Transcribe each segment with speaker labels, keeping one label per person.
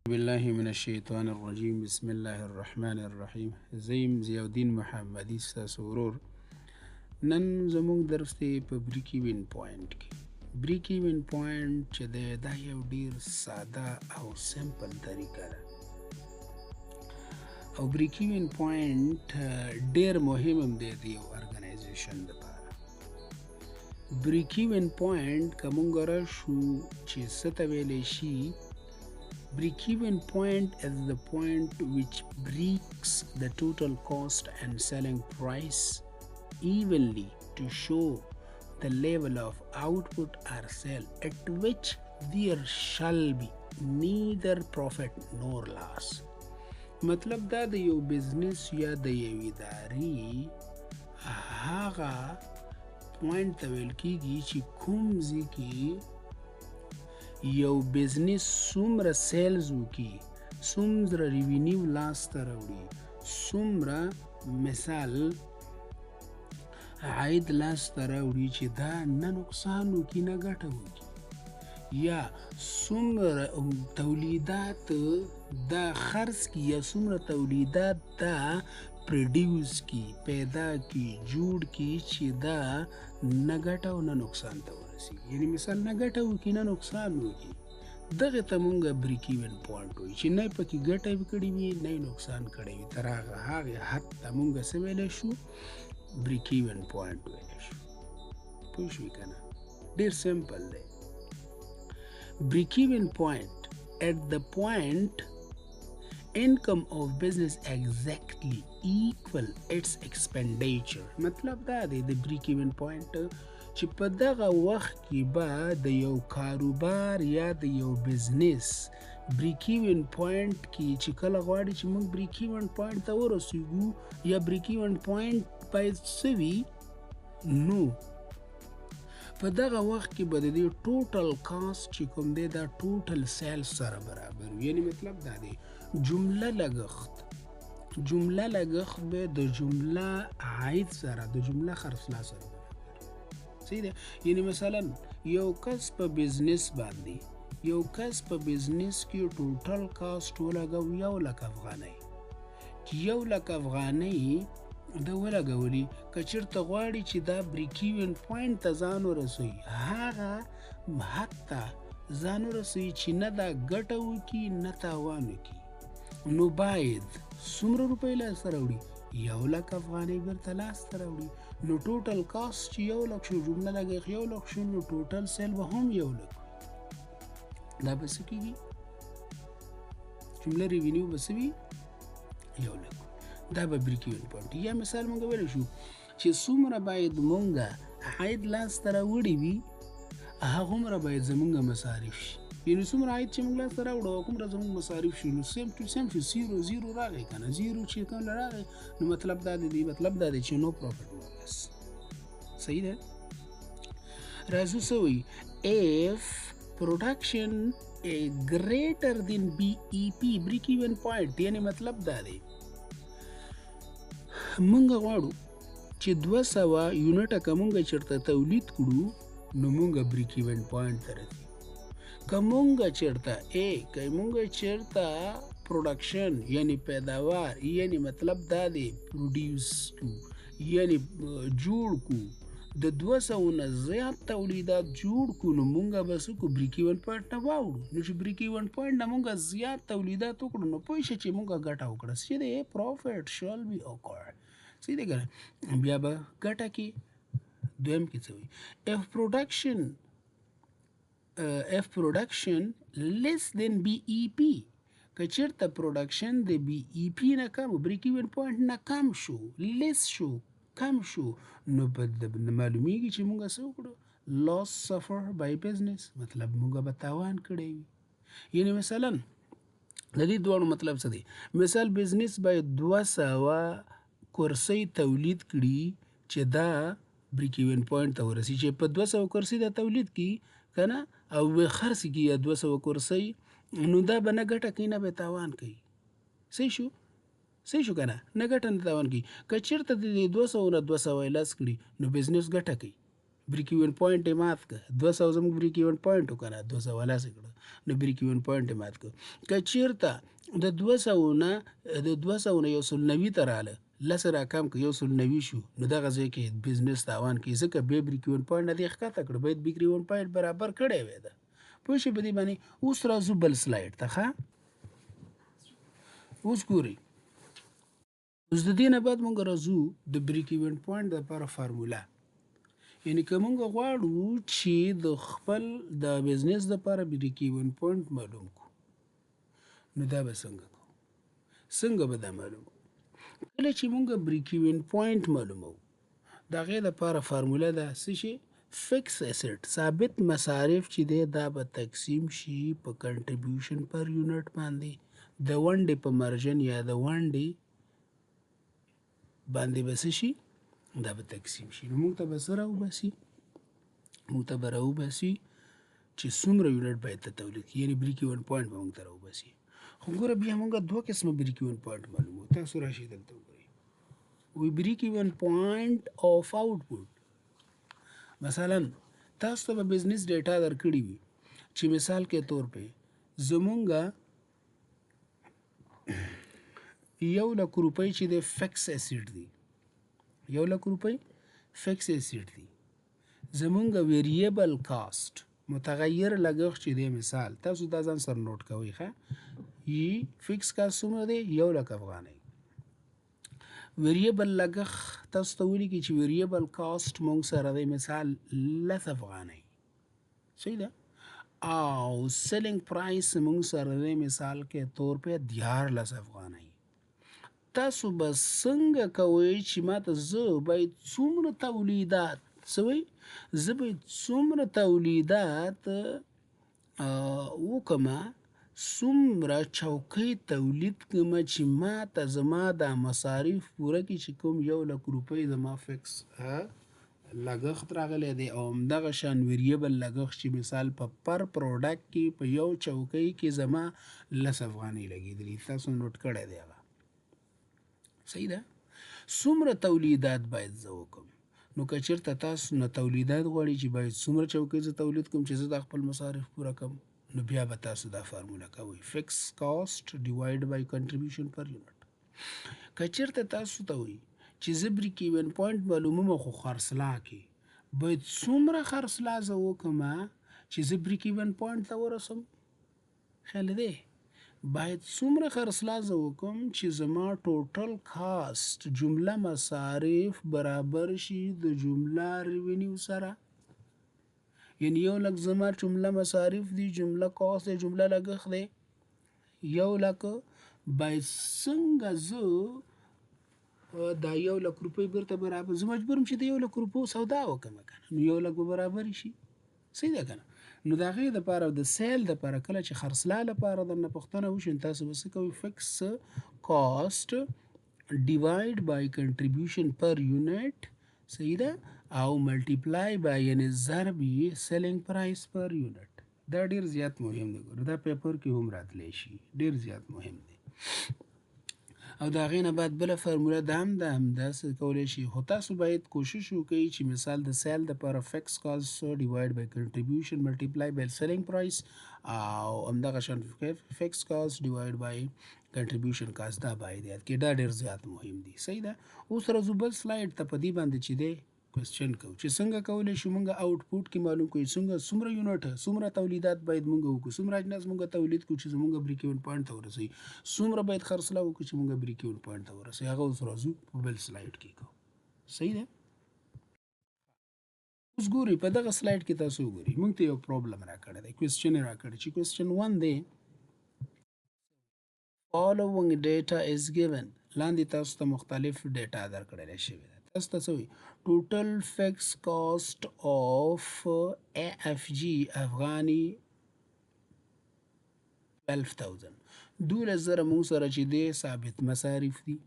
Speaker 1: بالله من الشیطان الرجیم بسم الله الرحمن الرحیم. زه یم ضیاءالدین محمدي، ستاسو ورور. نن زموږ درس دی په break even point کې. break even point چې دی، دا یو ډیر ساده او simple طریقه ده، او break even point ډیر مهم هم دی د یو organization لپاره. break even point که مونږ راشو چې څه ته ویلی شي، Break-even point is the point which breaks the total cost and selling price evenly to show the level of output or sale at which there shall be neither profit nor loss. مطلب دا د یو business یا د یو ادارې هغه point ته ویل کیږي چې کوم ځای کې یو business څومره sales وکړي، څومره revenue لاسته راوړي، څومره مثال عاید لاسته راوړي چې دا نه نقصان وکړي نه ګټه وکړي، یا څومره تولیدات دا خرڅ کړي، یا څومره تولیدات دا produce کړي، پیدا کړي، جوړ کړي چې دا نه ګټه او نه نقصان ته ورسیږي. یعنی مثال نه ګټه وکړي نه نقصان وکړي، دغه ته مونږ break even point وایو، چې نه پکې ګټه کړې وي نه نقصان کړی وي، تر هغه هغې حد ته مونږ څه ویلی شو؟ break even point ویلی شو. پوه شوې که نه؟ ډېر simple دی. Break even point at the point income of business exactly equal its expenditure. مطلب دا دی د break even point چې په دغه وخت کې به د یو کاروبار یا د یو business break even point کې چې کله غواړي چې موږ break even point ته ورسیږو یا break even point باید څه وي، نو په دغه وخت کې به د دې total cost چې کوم دی دا total sales سره برابر وي. یعنی مطلب دا دی جمله لګښت، جمله لګښت به د جمله عاید سره، د جمله خرڅلا سره برابر. صحیح ده؟ یعنی مثلا یو کس په business باندې، یو کس په business کې total cost ولګو 1 لک افغانۍ، چې 1 لک افغانۍ د ولګولي، که چېرته غواړي چې دا break even point ته ځان ورسوي، هغه حد ته ځان ورسوي چې نه دا ګټه وکړي نه تاوان وکړي، نو باید څومره روپۍ لاسته راوړي؟ 1 لک افغانۍ بیرته لاسته راوړي. نو total cost چې 1 لک شو، جمله لګښت 1 لک شو، نو total sale به هم 1 لک وي. دا به څه کېږي؟ جمله revenue به څه وي؟ 1 لک. دا به break even point. یا مثال مونږ ویلی شو چې څومره باید مونږ عاید لاسته راوړي وي، هغومره باید زمونږ مصارف شي. یعنی څومره عاید چې موږ لاسته راوړو هغومره زمونږ مصارف شي، نو same to same شو، zero zero راغی که نه؟ zero چې کله راغی نو مطلب دا دی، مطلب دا دی چې no profit no loss. صحیح ده؟ راځو څه وایي؟ If production greater than BEP، break even point، یعنی مطلب دا دی مونږ غواړو چې 200 یونټه که مونږ چېرته تولید کړو نو مونږ break even point ته رسیږو. که مونږ چېرته که مونږ چېرته production یعنی پیداوار، یعنی مطلب دا دی produce کو، یعنی جوړ کو، د 200 نه زیات تولیدات جوړ کو، نو مونږ به څه کو؟ break even point نه واوړو. نو چې break even point نه مونږ زیات تولیدات وکړو نو پوه شه چې مونږ ګټه وکړه. څه دی؟ Profit shall be occur. صحیح دی که نه؟ بیا به ګټه کې. دویم کې څه وایي؟ If production less than BEP، که چېرته production د BEP نه کم، break even point نه کم شو، less شو، کم شو، نو په معلومیږي چې مونږ څه وکړو؟ Loss suffer by business. مطلب مونږ به تاوان کړی وي. یعنی مثلا د دې دواړو مطلب څه دی؟ مثال business باید 200 کرسۍ تولید کړي چې دا break even point ته ورسي، چې په 200 کرسۍ دا تولید کړي که نه او خرڅ کړي یا 200 کرسۍ، نو دا به نه ګټه کوي نه به تاوان کوي. صحیح شو؟ صحیح شو که نه؟ نه ګټه نه تاوان کوي. که چېرته د دې 200 نه 200 less کړي نو business ګټه کوي. break even point یې مات کړ. 200 زموږ break even point و که نه، 210 یې کړه، نو break even point یې مات کړ. که چېرته د 200 نه 190 ته راله، لس یې راکم کړ، 190 شو، نو دغه ځای کې business تاوان کوي، ځکه بیا break even point نه دی ښکته کړ، باید break even point برابر کړی وی ده. پوه شئ په دې باندې؟ اوس راځو بل slide ته. ښه، اوس ګورئ، اوس د دې نه بعد موږ راځو د break even point دپاره فارموله. یعنی که موږ غواړو چې د خپل د business دپاره break even point معلوم کړو، نو دا به څنګه کوو؟ څنګه به دا معلوم کړو؟ کله چې موږ break even point معلوموو، د هغې دپاره فارموله ده څه شي؟ fixed asset، ثابت مصارف چې دی دا به تقسیم شي په contribution per unit باندې، د ونډې په margin یا د ونډې باندې به څه شي؟ دا به تقسیم شي. نو موږ ته به څه راوباسي؟ موږ ته به راوباسي چې څومره unit باید ته تولید کړي، یعنې break even point به موږ ته راوباسي. خو ګوره بیا موږ دوه قسمه break even point معلوموو. تاسو راشئ دلته وګورئ، وی break even point of output. مثلا تاسو ته به business data درکړي وي چې مثال کې طور پې زمونږ 1 لک روپۍ چې دی fixed asset دی، 1 لک روپۍ fixed asset دی. زمونږ variable cost، متغیر لګښت چې دی، مثال تاسو دا ځان سره note کوئ. ښه، یي fixed cost څومره دی؟ 1 لک افغانۍ. variable لګښت تاسو ته ولیکي چې variable cost مونږ سره دی مثال 10 افغانۍ، صحیح ده؟ او selling price مونږ سره دی مثال کې طور په 13 افغانۍ. تاسو به څنګه کوئ چې ماته زه باید څومره تولیدات، څه وایي، زه باید څومره تولیدات وکړم، څومره چوکۍ تولید کړم چې ماته زما دا مصارف پوره کړي، چې کوم 1 لک روپۍ زما fixed لګښت راغلی دی، او همدغه شان variable لګښت چې مثال په per product کې په یو چوکۍ کې زما 10 افغانۍ لګېدلي. تاسو note کړی دی هغه، صحیح ده؟ څومره تولیدات باید زه وکړم؟ نو که چېرته تاسو نه تولیدات غواړي چې باید څومره چوکۍ زه تولید کړم چې زه د خپل مصارف پوره کړم، نو بیا به تاسو دا فارموله کوئ، fixed cost divide by contribution per unit. که چېرته تاسو ته وایي چې زه break even point معلوموم، خو خرڅلا کې باید څومره خرڅلا زه وکړم چې زه break even point ته ورسم، خیال دی؟ باید څومره خرڅلا زه وکړم چې زما total cost، جمله مصارف برابر شي د جمله revenue سره. یعنی 1 لک زما جمله مصارف دي، جمله cost دی، جمله لګښت دی 1 لک، باید څنګه زه دا 1 لک روپۍ بیرته برابر، زه مجبور یم چې د 1 لک روپو سودا وکړم که نه، نو 1 لک به برابر شي، صحیح ده که نه؟ نو د هغې دپاره د sale دپاره کله چې خرڅلا لپاره درنه پوښتنه وشي، نو تاسو به څه کوئ؟ fixed cost divide by contribution per unit، صحیح ده؟ او multiply by، یعنی ضرب یې selling price per unit. دا ډیر زیات مهم دی. ګوره، دا paper کې هم راتلی شي، ډیر زیات مهم دی. او د هغې نه بعد بله فارموله دا هم ده، همداسې کولی شي، خو تاسو باید کوشش وکړئ چې مثال د sale دپاره fixed cost divide by contribution multiply by selling price، او همدغه شان fixed cost divide by contribution cost، دا باید یاد کړئ، دا ډېر زیات مهم دي. صحیح ده؟ اوس راځو بل slide ته. په دې باندې چې دی question کوو چې څنګه کولی شو موږ output کې معلوم کړو څنګه څومره unit، څومره تولیدات باید موږ وکړو، څومره اجناس موږ تولید کړو چې زموږ break even point ته ورسوي، څومره باید خرڅلاو وکړو چې موږ break even point ته ورسوي. هغه اوس راځو په بل slide کې کوو. صحیح ده؟ اوس ګورئ، په دغه slide کې تاسو وګورئ، موږ ته یو problem راکړی دی، question راکړی چې question 1 دی، following data is given. لاندې تاسو ته مختلف data درکړل شوې ده. تاسو ته څه وایي؟ total fixed cost of AFG افغاني 12,000، 12,000 موږ سره چې دی ثابت مصارف دي.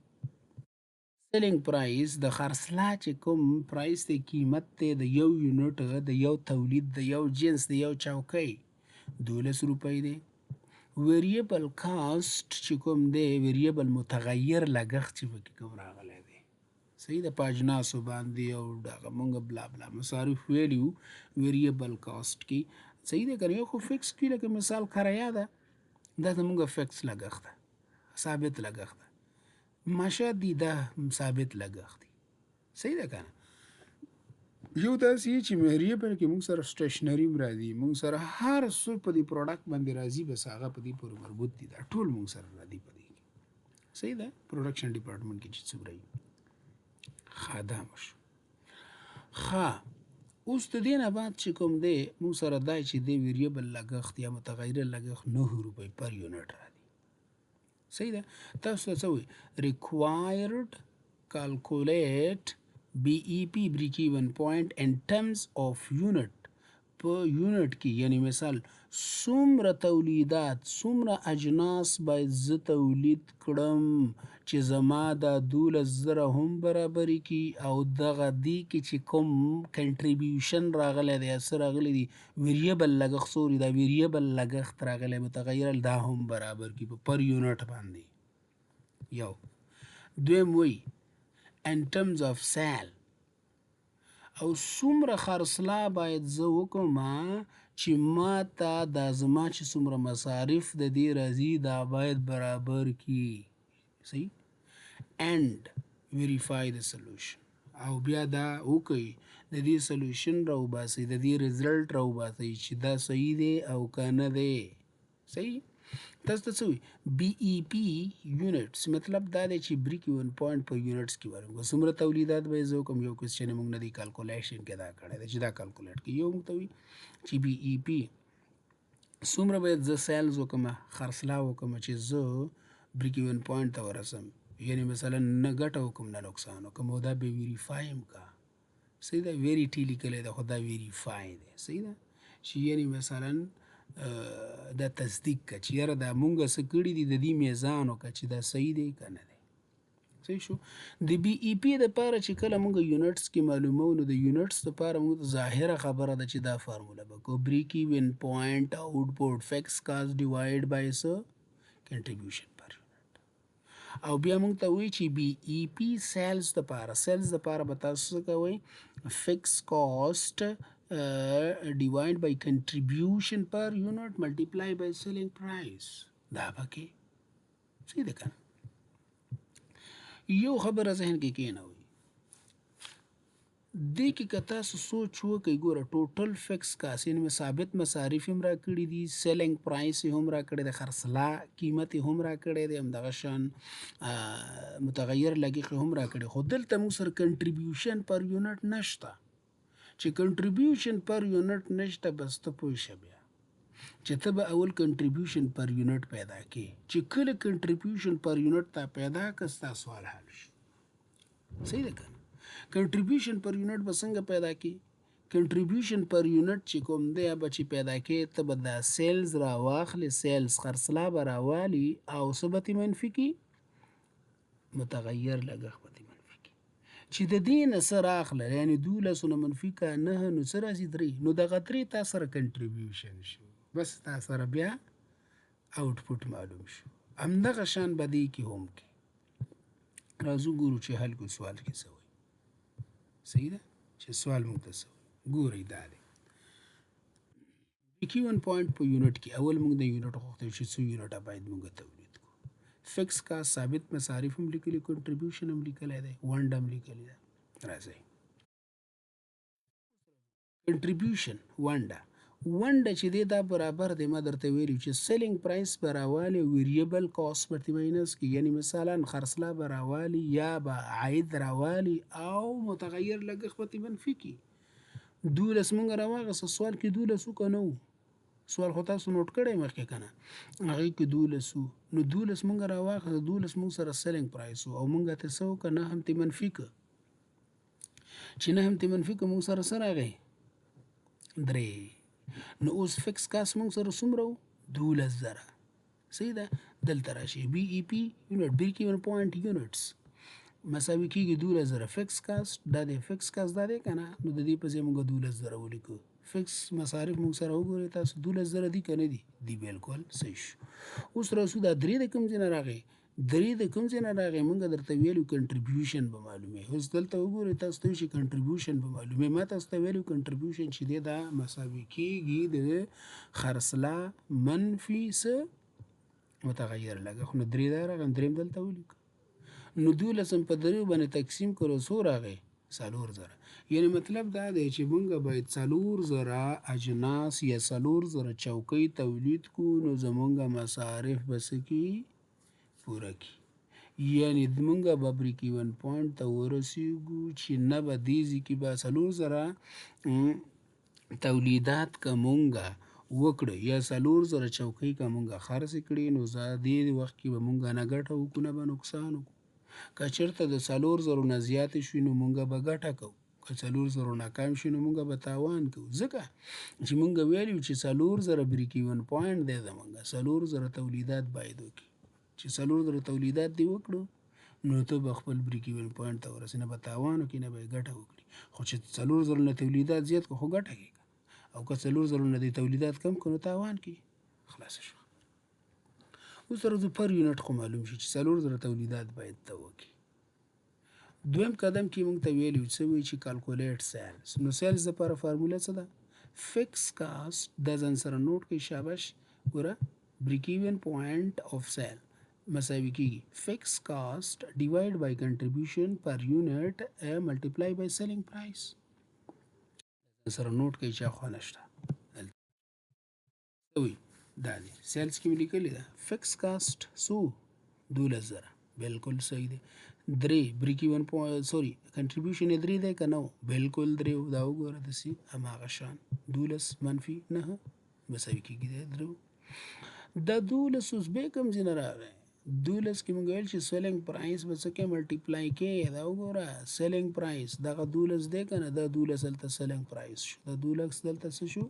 Speaker 1: selling price، د خرڅلا چې کوم price دی، قیمت دی د یو unit، د یو تولید، د یو جنس، د یو چوکۍ 12 روپۍ دی. variable cost چې کوم دی، variable متغیر لګښت چې پکې کوم راغلی دی، صحیح ده، په اجناسو باندې او دغه مونږ بلا بلا مصارف ویلي وو variable cost کې. صحیح ده که نه؟ یو خو fix کړي، لکه مثال کرایه ده، دا زمونږ fix لګښت ده، ثابت لګښت ده. معاشات دي، دا ثابت لګښت دي. صحیح ده که نه؟ یو داسې چې variable کې موږ سره stationery هم راځي، موږ سره هر څه په دې product باندې راځي، بس هغه په دې پورې مربوط دي، دا ټول موږ سره راځي په دې کې. صحیح ده، production department کې چې څومره وي. ښه، دا مو شو. ښه، اوس د دې نه بعد چې کوم دی موږ سره دا چې دی variable لګښت یا متغیر لګښت 9 روپۍ per unit راځي. صحیح ده، تاسو ته څه وایي؟ required calculate BEP break even point in terms of unit. په unit کې یعنی مثال څومره تولیدات، څومره اجناس باید زه تولید کړم چې زما دا 12,000 هم برابرې کړي، او دغه دې کې چې کوم contribution راغلی دی، څه راغلی دی، variable لګښت، sorry دا variable لګښت راغلی متغیر، دا هم برابر کړي په per unit باندې. یو دویم وایي in terms of sale، او څومره خرڅلا باید زه وکړم چې ما ته دا زما چې څومره مصارف د دې راځي دا باید برابر کړي. صحیح، and verify the solution، او بیا دا وکړئ د دې solution راوباسئ، د دې result راوباسئ چې دا صحیح دی او که نه دی. صحیح، تاسو ته څه وایي؟ BEP units، مطلب دا دی چې break even point په units کې ورکړو، څومره تولیدات به یې زه وکړم. یو question موږ نه دی calculation کې دا کړی دی چې دا calculate کړي. یو موږ ته وایي چې BEP څومره باید زه sales وکړم، خرڅلا وکړم چې زه break even point ته ورسم، یعنی مثلا نه ګټه وکړم نه نقصان وکړم، او دا به verify هم کا. صحیح ده، verity لیکلی ده خو دا verify دی. صحیح ده، چې یعنی مثلا دا تصدیق که چې یاره دا مونږ څه کړي دي د دې میزان وکړه چې دا صحیح دی که نه دی. صحیح شو. د BEP دپاره چې کله مونږ units کې معلوموو، نو د units دپاره مونږ ته ظاهره خبره ده چې دا فارموله به کوو، break even point output fixed cost divide by څه contribution per unit. او بیا مونږ ته وایي چې BEP sales دپاره، sales دپاره به تاسو څه کوئ؟ fixed cost divide by contribution per unit multiply by selling price. دا پکې صحیح ده که نه؟ یو خبره ذهن کې کېنوئ، دې کې که تاسو سوچ وکړئ، ګوره total fixed cost یعنی ثابت مصارف هم راکړي دي، selling price یې هم راکړی دی، خرڅلا قیمت یې هم راکړی دی، همدغه شان متغیر لګښت یې هم راکړی، خو دلته موږ سره contribution per unit نشته. چې contribution per unit نشته، بس ته پوه شه بیا چې ته به اول contribution per unit پیدا کړې. چې کله contribution per unit تا پیدا کړه، ستا سوال حل شو. صحیح ده که نه؟ contribution per unit به څنګه پیدا کړې؟ contribution per unit چې کوم دی به چې پیدا کړې، ته به دا sales راواخلې، sales خرڅلا به راوالي او څه به ترې منفي کړي؟ متغیر لګښت به ترې منفي کړي. چې د دې نه څه راخله، یعنې دولسو نه منفي که 9، نو څه راځي؟ 3. نو دغه 3 تا سره contribution شو، بس تا سره بیا output معلوم شو. همدغه شان به دې کې هم کې راځو ګورو چې حل کو سوال کې څه وایي. صحیح ده، چې سوال موږ ته څه وایي؟ ګورئ دا دی break even point په unit کې. اول موږ د unit غوښتی چې څو یونټه باید موږ تولید کړو. fixed cost ثابت مصارف هم لیکلي، contribution هم لیکلی دی، ونډه هم لیکلې ده. راځئ contribution ونډه، ونډه چې دی دا برابر دی، ما درته ویلي چې selling price به راوالي، variable cost به ترې minus کړي، یعنی مثلا خرڅلا به راوالي یا به عاید راوالي او متغیر لګښت به ترې منفي کړي. 12 مونږ راواخیسته، سوال کې 12 و که نه و؟ سوال خو تاسو note کړی مخکې که نه؟ هغې کې 12 و، نو 12 مونږ راواخیسته، 12 مونږ سره selling price و او مونږ ترې څه وکړه؟ 9 هم ترې منفي کړه. چې 9 هم ترې منفي کړه، مونږ سره څه راغی؟ 3. نو اوس fixed cost مونږ سره څومره و؟ 12,000. صحیح ده، دلته راشي BEP unit break even point units مساوي کېږي 12,000 fixed cost، دا دی fixed cost دا دی که نه؟ نو د دې په ځای مونږ 12,000 ولیکو. fixed مصارف مونږ سره وګورئ تاسو 12,000 دي که نه دي؟ دي، بالکل صحیح شو. اوس راسو دا 3 د کوم ځای نه راغی؟ درې د کوم ځای نه راغی؟ مونږ درته ویلو contribution به معلومې. اوس دلته وګورئ، تاسو ته چې contribution به معلومې، ما تاسو ته ویلو contribution چې دی دا مساوي کېږي د خرڅلا منفي څه متغیر لګښت. نو درې دا راغی، درې هم دلته ولیکو. نو 12 هم په دریو باندې تقسیم کړو، څو راغی؟ 4000. یعنی مطلب دا دی چې مونږ باید 4000 اجناس یا 4000 چوکۍ تولید کړو، نو زمونږ مصارف به څه کړي؟ پوره کړي. یعنی مونږ به break even point ته ورسېږو چې نه به دې ځای کې به 4000 تولیدات که مونږ وکړو یا 4000 چوکۍ که مونږ خرڅې کړې، نو دې وخت کې به مونږ نه ګټه وکړو نه به نقصان وکړو. که چېرته د 4000 نه زیاتې شوې نو مونږ به ګټه کوو، که 4000 نه کم شي نو مونږ به تاوان کوو، ځکه چې مونږ ویلي چې 4000 break even point دی زمونږ، 4000 تولیدات باید وکړي. چې 4000 تولیدات دې وکړو نو ته به خپل break even point ته ورسې، نه به تاوان وکړي نه به یې ګټه وکړي. خو چې 4000 نه تولیدات زیات کړو خو ګټه کوي، او که 4000 نه دې تولیدات کم کړو نو تاوان کوي. خلاصه شوه. اوس راځو per unit خو معلوم شي چې 4000 تولیدات باید ته وکړي. دویم قدم کې موږ ته ویلي څه وایي چې calculate sales. نو sales دپاره فارموله څه ده؟ fixed cost، دا ځان سره note کړئ شاباش. ګوره break even point of sale مساوي کېږي fixed cost divide by contribution per unit multiply by selling price. سره note کړئ چې اخوا نشته. څه وایي؟ دا دی sales کې مې لیکلې ده fixed cost څو؟ 12000. بالکل صحیح دی. درې break even sorry contribution یې درې دی که نه؟ بالکل درې. دا وګوره داسې هماغه شان 12 منفي 9 مساوي کېږي دی درې. دا 12 اوس بیا کوم ځای نه راغی؟ 12 کې موږ ویل چې selling price به څه کې multiply کې. دا وګوره selling price دغه 12 دی که نه؟ دا 12 هلته selling price شو، دا 12 دلته څه شو؟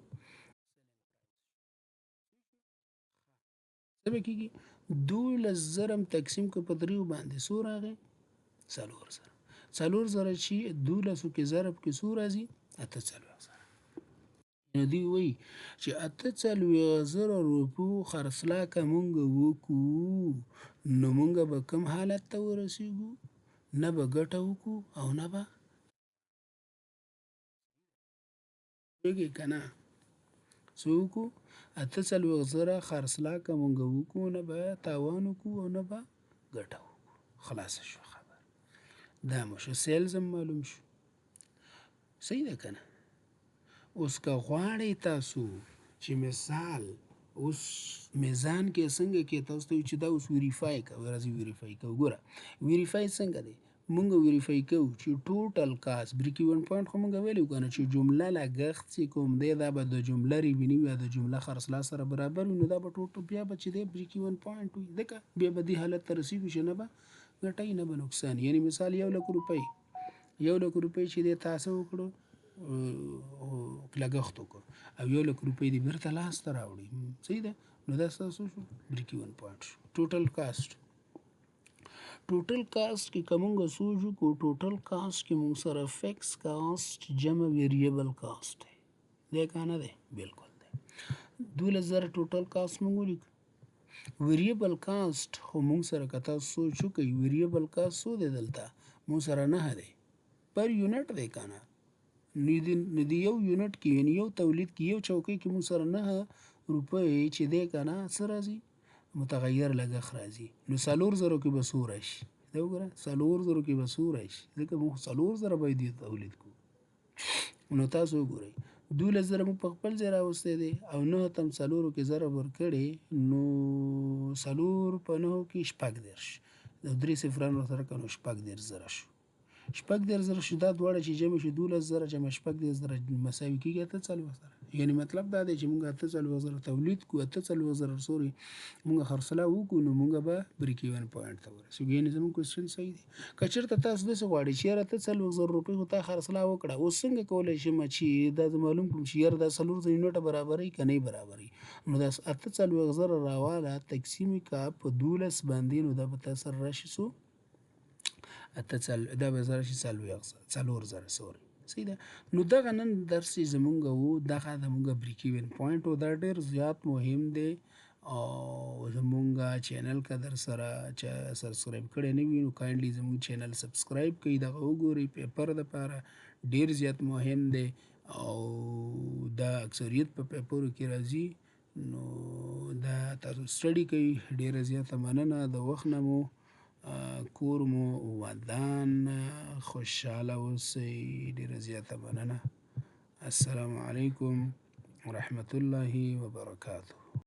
Speaker 1: څه به کېږي؟ 12000 هم تقسیم که په دریو باندې څو راغی؟ 4000. 4000 چې دولسو کې ضرب کې څو راځي؟ 48000. نو دوی وایي چې 48000 روپو خرڅلا که مونږ وکړو نو مونږ به کوم حالت ته ورسېږو؟ نه به ګټه وکړو او نه به پوهېږئ که نه؟ څه وکړو؟ 48000 خرڅلا که مونږ وکړو نه به تاوان وکړو او نه به ګټه وکړو. خلاصه شوه خبره. دا مو شو sales هم معلوم شو. صحیح ده که نه؟ اوس که غواړئ تاسو چې مثال اوس میزان کې څنګه کې تاسو ته چې دا اوس verify کوو، راځي verify کوو. ګوره verify څنګه دی؟ مونږ verify کوو چې total cost break even point خو مونږ ویلي که نه چې جمله لګښت چې کوم دی دا به د جمله revenue یا د جمله خرڅلا سره برابر وي، نو دا به total بیا به چې دی break even point وي، ځکه بیا به دې حالت ته رسېږو چې نه به ګټه نه به نقصان. یعنی مثال 1 لک روپۍ، 1 لک روپۍ چې دی تاسو وکړو لګښت وکړو او 1 لک روپۍ دې بېرته لاسته راوړي، صحیح ده؟ نو دا ستاسو شو break even point شو. total cost، total cost کې که مونږ سوچ وکړو total cost کې مونږ سره fixed cost جمع variable cost دی، دی که نه دی؟ بالکل دی. 12000 total cost مونږ ولیکو. variable cost خو مونږ سره که تاسو سوچ وکړئ variable cost څو دی؟ دلته مونږ سره 9 دی، per unit دی که نه؟ نو د یو unit کې یعنی یو تولید کې یو چوکۍ کې مونږ سره 9 روپۍ چې دی که نه څه راځي؟ متغیر لګښت راځي. نو 4000 کې به څو راشي؟ دا وګوره 4000 کې به څو راشي؟ ځکه موږ 4000 باید یې تولید کړو. نو تاسو وګورئ 12000 موږ په خپل ځای راوستی دی او 9 ته هم څلورو کې ضرب ورکړی، نو 4 په 9 کې 36، درې صفران ورسره کړه نو 36000 شو. 36000 شو، دا دواړه چې جمع شي 12000 جمع 36000 مساوي کېږي 48000. یعنی مطلب دا دی چې موږ 48000 تولید کړو، 48000 sorry موږ خرڅلا وکړو، نو موږ به break even point ته ورسېږو. یعنی زموږ question صحیح دی. که چېرته تاسو داسې غواړئ چې یاره 48000 روپۍ خو تا خرڅلا وکړه، اوس څنګه کولی شم چې دا زه معلوم کړم چې یاره دا 4000 یونټه برابروي که نه یې برابروي؟ نو دا 48000 راواله تقسیم که په 12 باندې، نو دا به تا سره راشي څو؟ دا به راشي 4000 sorry. صحیح ده. نو دغه نن درس چې زمونږ و دغه زمونږ break even point و، دا ډېر زیات مهم دی. او زمونږ چینل که در سره چا سبسکرایب کړی نه وي، نو کایندلی زمونږ چینل سبسکرایب کړئ. دغه وګورئ، پیپر دپاره ډیر زیات مهم دی او دا اکثریت په پیپرو کې راځي، نو دا تاسو سټډي کوئ. ډیره زیاته مننه د وخت نه مو. کور مو ودان، خوشحاله اوسئ. ډیره زیاته مننه. السلام علیکم ورحمت الله وبرکاته.